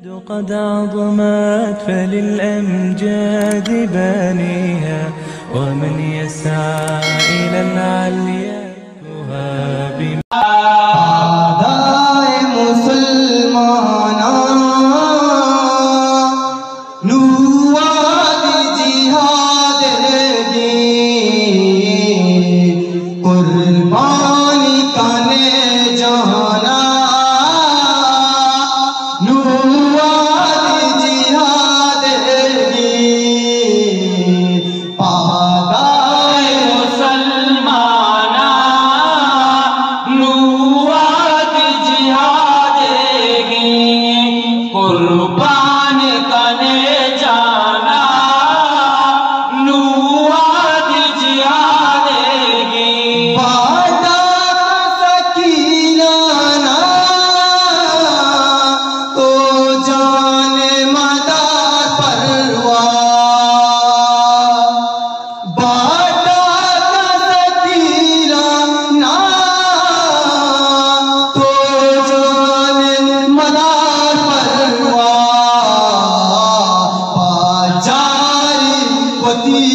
قد عظمت فللأمجاد بانيها، ومن يسعى إلى العليا يهاب. پادائے مسلماناں، نوں وہدی جہاد گی، قربانی کنے جانا، نوں وہدی جہاد گی. پادائے مسلماناں، نوں وہدی جہاد گی، قربان کنے جانا، نوں وہدی جہاد گی. پادا سکینانا، تو جان مدار پرواہ. بادا سکینانا، تو جان مدار پرواہ. پاچاری وتی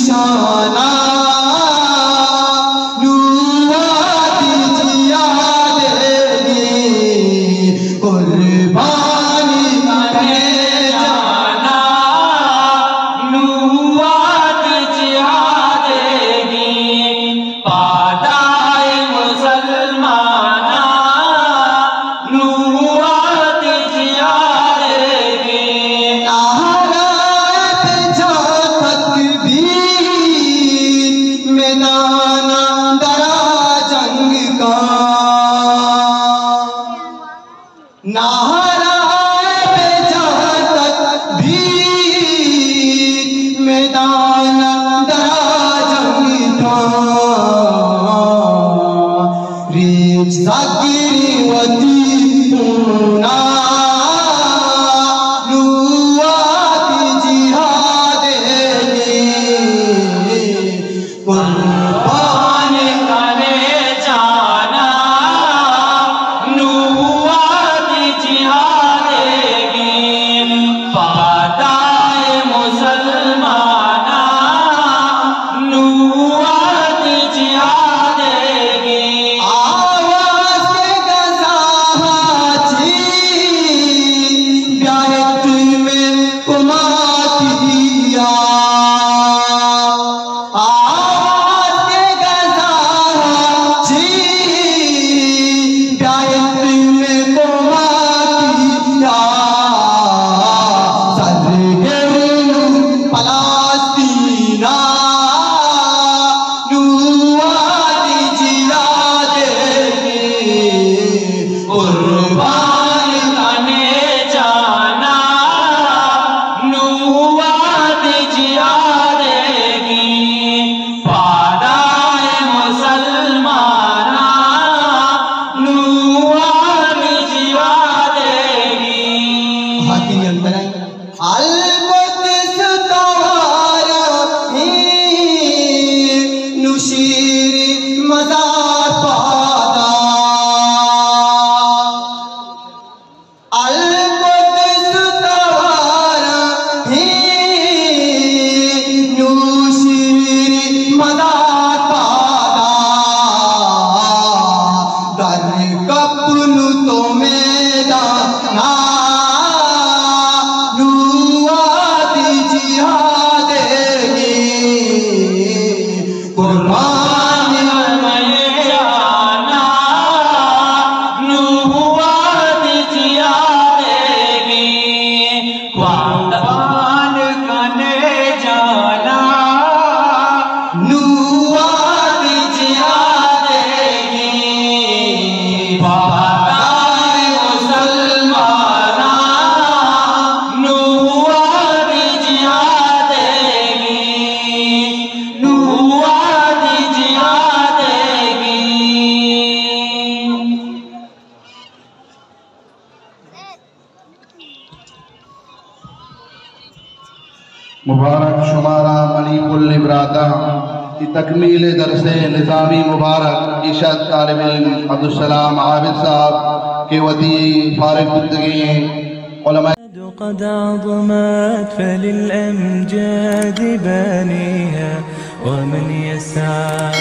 شانا، نوں وہدی جہاد گی، قربانی کنے جانا، نوں وہدی جہاد گی. پادائے مسلماناں، نوں وہدی جہاد گی. نعرہ بجا تکبیر، میدانا درا جنگ کن. نعرہ بجا تکبیر، میدانا درا جنگ کن. ریچ سگری وتی خونا، نوں وہدی جہاد گی، قربان کنے جانا، نوں وہدی جہاد گی. پادائے مسلماناں، نوں وہدی جہاد گی. آواز کے گزا چی، بیایت میں کماکیا. آواز کے گزا چی، بیایت میں کماکیا. سرگرم پلاسطینا، نوں وہدی جہاد گی، قربان کنے جانا، نوں وہدی جہاد گی. پادائے مسلماناں، نوں وہدی جہاد گی. حاکمی انترائی. القدس توارا ہی، نوں شیری مزار پادا. القدس توارا ہی، نوں شیری مزار پادا. در کپنوں تو میدانا، نوں وہدی جہاد گی. قربان مئے جانا، نوں وہدی جہاد گی. قربان کنے جانا، نوں وہدی جہاد گی. پادائے مسلماناں، نوں وہدی جہاد گی. نوں وہدی جہاد گی. مبارک شمارا منی پلی براتاں. اے تکمیل درس نظامی مبارک. ایشا طالب علم عبدالسلام عابد صاحب کہ وتی فارغ بوتگیں علماء قد عظمت فللأمجاد بانيها، ومن يسعى